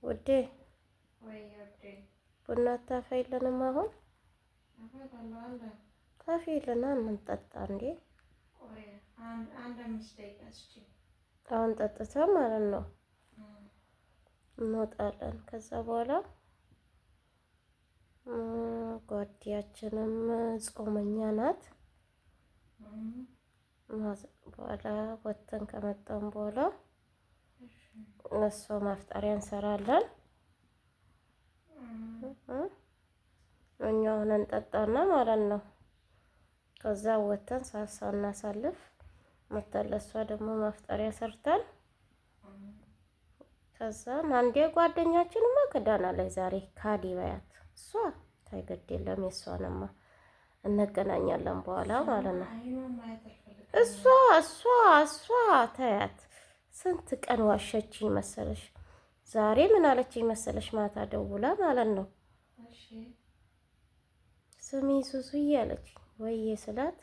ውዴ ቡና አታፈይልንም? አሁን ታፊልና እንጠጣ እንዴ? አሁን ጠጥተን ማለት ነው እንወጣለን። ከዛ በኋላ ጓዲያችንም ጾመኛ ናት። በኋላ ወጥተን ከመጣን በኋላ እሷ ማፍጠሪያ እንሰራለን። እኛ ሆነን ጠጣና ማለት ነው። ከዛ ወጥተን ሳሳ እናሳልፍ መተን ለእሷ ደግሞ ማፍጠሪያ ሰርተን ከዛ አንዴ ጓደኛችንማ ክዳና ላይ ዛሬ ካዲ በያት እሷ ታይገድ የለም የእሷንማ እንገናኛለን በኋላ ማለት ነው። እሷ እሷ እሷ ተያት ስንት ቀን ዋሸችኝ መሰለሽ? ዛሬ ምን አለችኝ መሰለሽ? ማታ ደውላ ማለት ነው። ስሚ ሱሱዬ አለችኝ። ወይዬ ስላት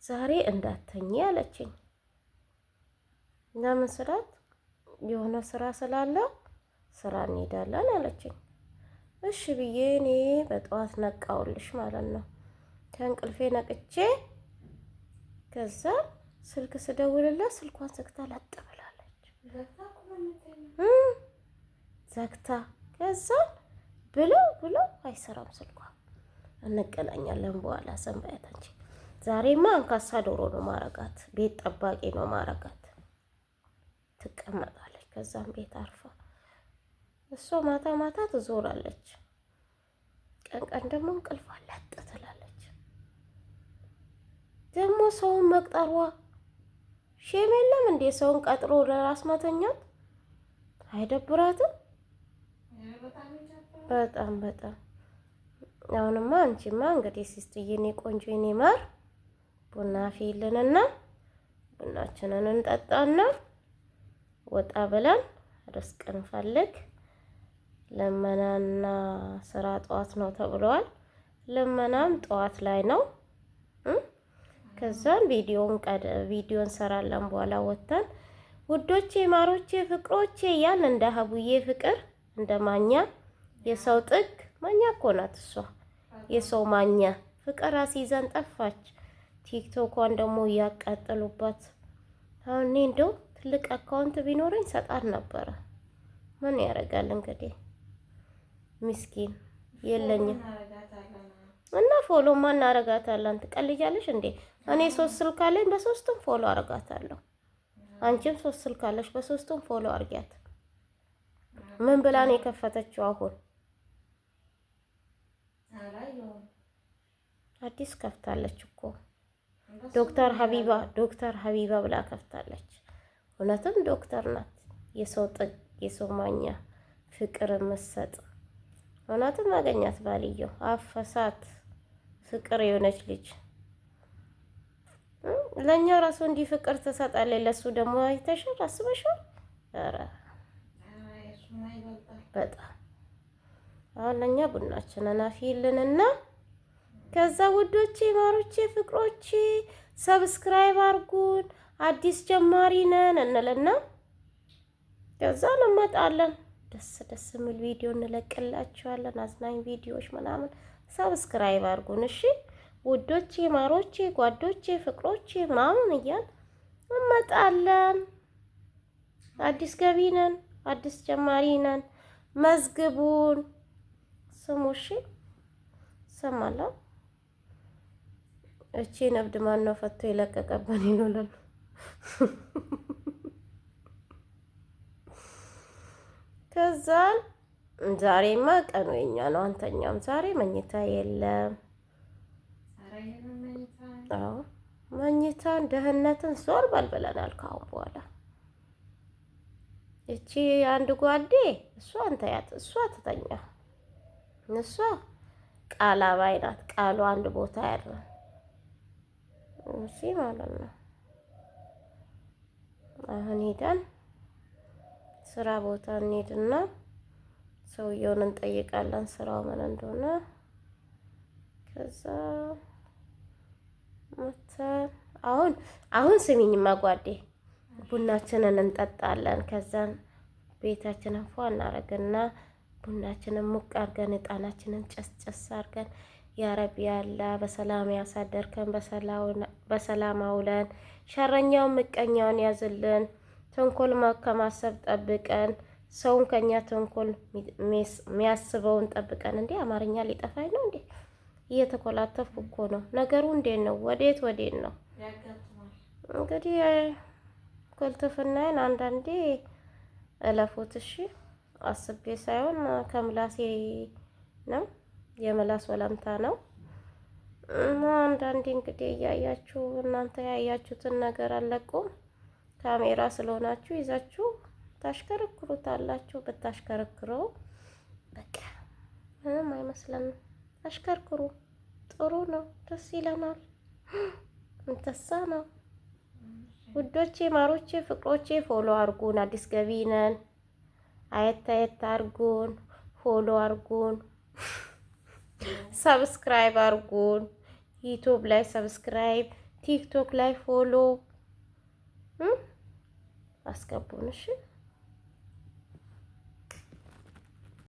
ዛሬ እንዳተኝ አለችኝ። ለምን ስላት የሆነ ስራ ስላለ ስራ እንሄዳለን አለችኝ። እሺ ብዬ እኔ በጠዋት ነቃውልሽ ማለት ነው። ከእንቅልፌ ነቅቼ ከዛ ስልክ ስደውልላት ስልኳን ዘግታ ላጥ ብላለች። ዘግታ ከዛ ብለው ብለው አይሰራም ስልኳ። እንገናኛለን በኋላ ሰንባያት አንቺ። ዛሬማ አንካሳ ዶሮ ነው ማረጋት፣ ቤት ጠባቂ ነው ማረጋት። ትቀመጣለች ከዛም ቤት አርፋ እሷ ማታ ማታ ትዞራለች፣ ቀን ቀን ደግሞ እንቅልፏ ላጥ ትላለች። ደግሞ ሰውን መቅጠሯ shame የለም እንዴ? ሰውን ቀጥሮ ለራስ መተኛት አይደብራትም? በጣም በጣም። አሁንማ አንቺማ እንግዲህ ሲስትዬ፣ የኔ ቆንጆ፣ የኔ ማር ቡና ፊልንና ቡናችንን እንጠጣና ወጣ ብለን ርስቅ እንፈልግ። ልመናና ስራ ጠዋት ነው ተብለዋል። ልመናም ጠዋት ላይ ነው። ከዛም ቪዲዮ እንሰራለን በኋላ ወጥተን ውዶቼ፣ ማሮቼ፣ ፍቅሮቼ ያን እንደ ሀቡዬ ፍቅር እንደ ማኛ የሰው ጥግ ማኛ እኮ ናት እሷ የሰው ማኛ ፍቅር አስይዘን ጠፋች። ቲክቶኳን ደግሞ እያቃጠሉባት። አሁን እኔ እንደው ትልቅ account ቢኖረኝ ሰጣት ነበረ። ምን ያደርጋል እንግዲህ ምስኪን የለኝም። እና follow ማ እናረጋታለን። ትቀልጃለሽ እንዴ? እኔ ሶስት ስልክ አለኝ፣ በሶስቱም follow አረጋታለሁ። አንቺም ሶስት ስልክ አለሽ፣ በሶስቱም follow አርጊያት። ምን ብላ ነው የከፈተችው? አሁን አዲስ ከፍታለች እኮ ዶክተር ሀቢባ ዶክተር ሀቢባ ብላ ከፍታለች። እውነትም ዶክተር ናት። የሰው ጥግ የሰው ማኛ ፍቅር የምትሰጥ እውነትም አገኛት። ባልየው አፈሳት ፍቅር የሆነች ልጅ ለእኛ ራሱ እንዲህ ፍቅር ትሰጣለች። ለሱ ደግሞ አይተሻል፣ አስበሻል? ኧረ በጣም አሁን ለእኛ ቡናችንን አፊልንና ከዛ ውዶቼ፣ ማሮቼ፣ ፍቅሮቼ subscribe አርጉን አዲስ ጀማሪ ነን እንልና ከዛ እንመጣለን። ደስ ደስ የሚል ቪዲዮ እንለቅላችኋለን፣ አዝናኝ ቪዲዮዎች ምናምን። subscribe አርጉን እሺ ውዶቼ፣ ማሮቼ፣ ጓዶቼ፣ ፍቅሮቼ ምናምን እያል እንመጣለን። አዲስ ገቢ ነን፣ አዲስ ጀማሪ ነን። መዝግቡን ስሙ እሺ። ሰማለሁ። እቺ ነብድ ማን ነው ፈቶ የለቀቀብን ይሉናል። ከዛን ዛሬማ ቀኑ የኛ ነው፣ አንተኛም። ዛሬ መኝታ የለም። አዎ መኝታን ደህንነትን ዞር በል ብለናል። ካሁን በኋላ እቺ አንድ ጓዴ እሷ አንተያት እሷ ትተኛ እሷ ቃል አባይ ናት። ቃሉ አንድ ቦታ ያለ እሺ ማለት ነው። አሁን ሄደን ስራ ቦታ እንሄድና ሰውየውን እንጠይቃለን ስራው ምን እንደሆነ። ከዛ አሁን አሁን ስሚኝማ ጓዴ ቡናችንን እንጠጣለን። ከዛን ቤታችንን ፏ እናረግና ቡናችንን ሙቅ አርገን እጣናችንን ጨስጨስ አርገን፣ ያረቢ ያላ በሰላም ያሳደርከን በሰላም አውለን፣ ሸረኛውን ምቀኛውን ያዝልን፣ ተንኮል ከማሰብ ጠብቀን፣ ሰውን ከኛ ተንኮል የሚያስበውን ጠብቀን። እንዴ፣ አማርኛ ሊጠፋኝ ነው እንዴ? እየተኮላተፍኩ እኮ ነው። ነገሩ እንዴት ነው? ወዴት ወዴት ነው? እንግዲህ ኩልትፍናዬን አንዳንዴ እለፉት። እሺ፣ አስቤ ሳይሆን ከምላሴ ነው፣ የምላስ ወለምታ ነው። እና አንዳንዴ እንግዲህ እያያችሁ እናንተ ያያችሁትን ነገር አለቁም። ካሜራ ስለሆናችሁ ይዛችሁ ታሽከረክሩታላችሁ። ብታሽከረክረው በቃ ምንም አይመስለንም። አሽከርክሩ፣ ጥሩ ነው፣ ደስ ይለናል። እንተሳ ነው ውዶቼ፣ ማሮቼ፣ ፍቅሮቼ፣ follow አርጉን። አዲስ ገቢ ነን። አየት አየት አርጉን፣ follow አርጉን፣ subscribe አርጉን። YouTube ላይ subscribe፣ TikTok ላይ follow አስገቡን። እሺ።